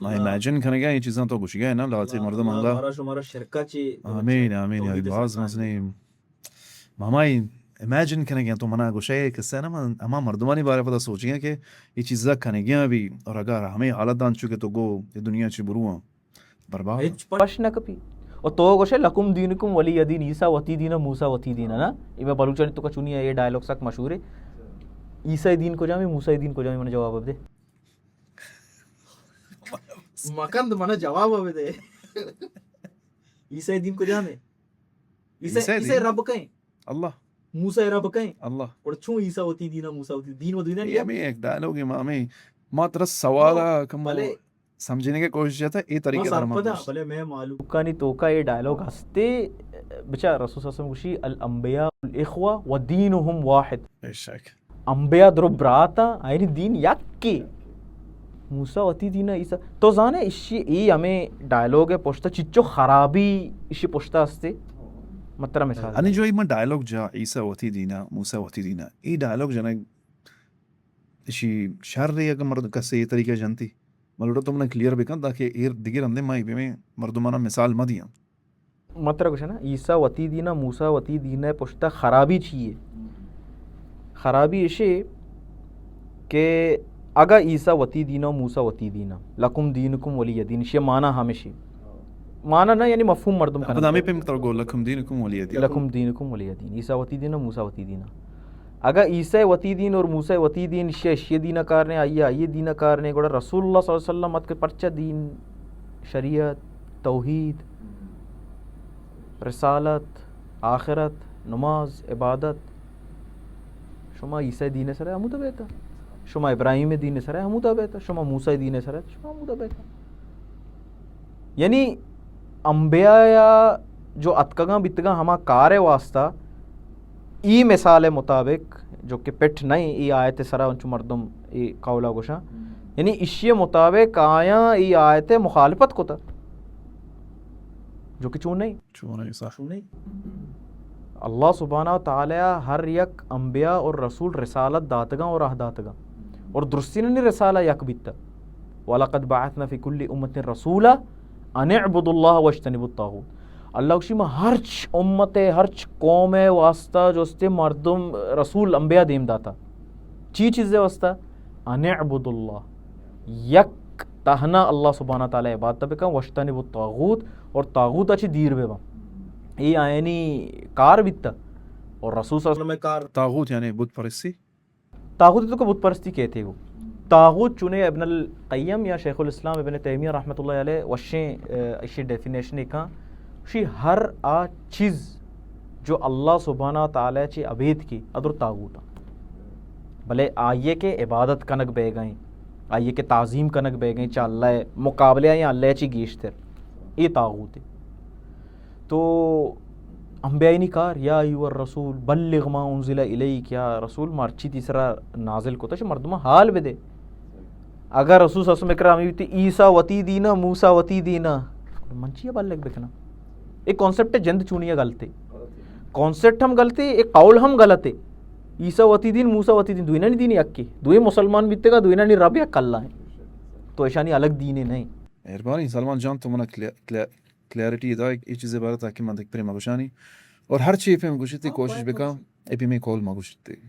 آ، امیجن کنگا اے چیزاں تو گوشگا ئے نا، لہتے مردم انگا۔ مارا شمارا شرکا چی آمین، آمین، توحید باز سرکار۔ مزنیں۔ ہمائی امیجن کنگا تو منا گوشے قصہ نا، من ہما مردمانی بارے پدا سوچگا کہ اے چیزا کنگا بی، اور اگر ہمیں حالت دان چو کہ تو گو اے دنیا چی برواں، برباد۔ ہچ پش نہ کپی۔ اور تو گوشے، "لکم دینکم ولی دین"، عیسیٰ وتی دین ء، موسیٰ وتی دین ء نا۔ اے میں بلوچانی تو کچونی ہے، یہ ڈائلگ سک مشہور ہے۔ عیسیٰ دین کجام ہے، موسیٰ دین کجام ہے، من جواب دے۔ مکند من جواب دے۔ عیسیٰ دین کجام ہے؟ عیسیٰ، عیسیٰ عیسیٰ دین۔ رب کہیں؟ اللہ۔ موسیٰ رب کہیں؟ اللہ۔ اور چون عیسیٰ وتی دین ء، موسیٰ وتی دین و دین یہ ہمیں ایک ڈائلگ ہے، ما ہمیں ما ترا سوال ہاں، کم بلے۔ سمجھنے کی کوشش جاتا، اے طریقے ما در سرپدا، مدوش۔ بلے میں معلوم۔ لوکانی توکا اے ڈائلگ ہستے، بچا رسول صلی اللہ علیہ وسلم گوشی، "الانبیاء الاخوہ و دینہم واحد۔" بے شک۔ انبیاء درو براتاں، آئینی دین یکے۔ موسیٰ وتی دین ء، عیسیٰ۔ تو زانے اشی، ای ہمیں ڈائلگ ء پشتا چچو خرابی اشی پشتا ہستے؟ مترا مثال۔ انی جو ای من ڈائلگ جا، عیسیٰ وتی دین ء، موسیٰ وتی دین ء۔ ای ڈائلگ جنگ اشی شر ہے اگر مرد کسے یہ طریقہ جنتی۔ من لوٹاں تو منا کلیئر بکن تاکہ ایر دگہ رندے ما اے پیمیں مردمانا مثال مہ دیاں۔ من ترا گوشاں نا، عیسیٰ وتی دین ء، موسیٰ وتی دین ء پشتا خرابی چی ہے؟ خرابی اشے کہ اگا عیسیٰ وتی دین ء، موسیٰ وتی دین ء، لکم دینکم ولی دین، اشی معنی ہمشی۔ معنی نہ، یعنی مفہوم مردم کنگ۔ پدا ہمیں پیم ترا گو، لکم دینکم ولی دین۔ لکم دینکم ولی دین۔ عیسیٰ وتی دین ء، موسیٰ وتی دین ء۔ اگاں عیسیٰ وتی دین اور موسیٰ وتی دین، شے شے دین کار نے، آئی آئی دین کار نے، گڑا رسول اللہ صلی اللہ علیہ وسلم اتک پرچہ دین، شریعت، توحید، رسالت، آخرت، نماز، عبادت، شما عیسیٰ دین سرا ہمودا بیتا، شما ابراہیم دین سرا ہمودا بیتا، شما موسیٰ دین سرا شما ہمودا بیتا۔ یعنی انبیاء جو اتکگاں بیتگاں ہما کار ء واسطہ، ای مثال ء مطابق، جو کہ پٹ نہیں، ای آیت ء سرا انچو مردم ای قولا گوشاں، یعنی اشی ء مطابق آیاں ای آیت ء مخالفت کتا، جو کہ چون نہیں۔ چون نہیں، صح۔ چون نہیں۔ اللہ سبحانہ و تعالی ہر یک انبیاء اور رسول رسالت داتگاں اور راہ داتگاں۔ اور درستینانی رسالہ یک بیتا۔ وَلَقَدْ بَعَثْنَا فِي كُلِّ أُمَّةٍ رَسُولًا أَنِ اعْبُدُوا اللَّهَ وَاجْتَنِبُوا الطَّاغُوتَ۔ اللہ گوشی، ما ہرچ امت ء، ہرچ قوم ء واسطہ جو استے مردم رسول انبیاء دیم داتا۔ چی چیز ء واسطہ؟ أَنِ اعْبُدُوا اللَّهَ، یک تہنا اللہ سبحانہ تعالی عبادت بکن، وَاجْتَنِبُوا الطَّاغُوتَ، اور طاغوت ء چی دیر ببن۔ اے آیانی کار بیتا۔ اور رسول صلی اللہ علیہ وسلم کار۔ طاغوت یعنی بت پرستی؟ طاغوت تو کہ بت پرستی کہتے ہو۔ طاغوت چونے ابن القیم یا شیخ الاسلام ابن تیمیہ رحمۃ اللہ علیہ وشیں، اشی ڈیفینیشن کاں، شی ہر آ چیز جو اللہ سبحانہ تعالی چی ابید کی ادر طاغوت۔ بلے آئیے کہ عبادت کنگ بے گئیں، آئیے کہ تعظیم کنگ بے گئیں، چا اللہ مقابلے یا اللہ چی گیشتر، اے طاغوت۔ تو انبیاء نی کار، یا ایھا الرسول بلغ ما انزل الیک، یا رسول ما ہرچی تئی سرا نازل کتا چہ مردماں حال بدے۔ اگر رسول صلی اللہ علیہ وسلم اکرام بیتی، عیسیٰ وتی دینا، موسیٰ وتی دینا، من چیا بلغ بکناں؟ اے کانسپٹ جند چونیا غلطے۔ کانسپٹ ہم غلطے، اے قول ہم غلطے۔ عیسیٰ وتی دین، موسیٰ وتی دین، دوئینانی دین یکے۔ دوئیں مسلمان بیتگا، دوئینانی رب یک اللہ ہیں۔ تو اشانی الگ دینے نہیں۔ مہربانی سلمان جان، تو منا کلیئر، کلیئر، کلیئرٹی دائے اے چیزے بارے تاکہ من دگہ پرے مگوشانی اور ہر چی پیم گوشتے کوشش بکاں، اے پیم کال مگوشتے۔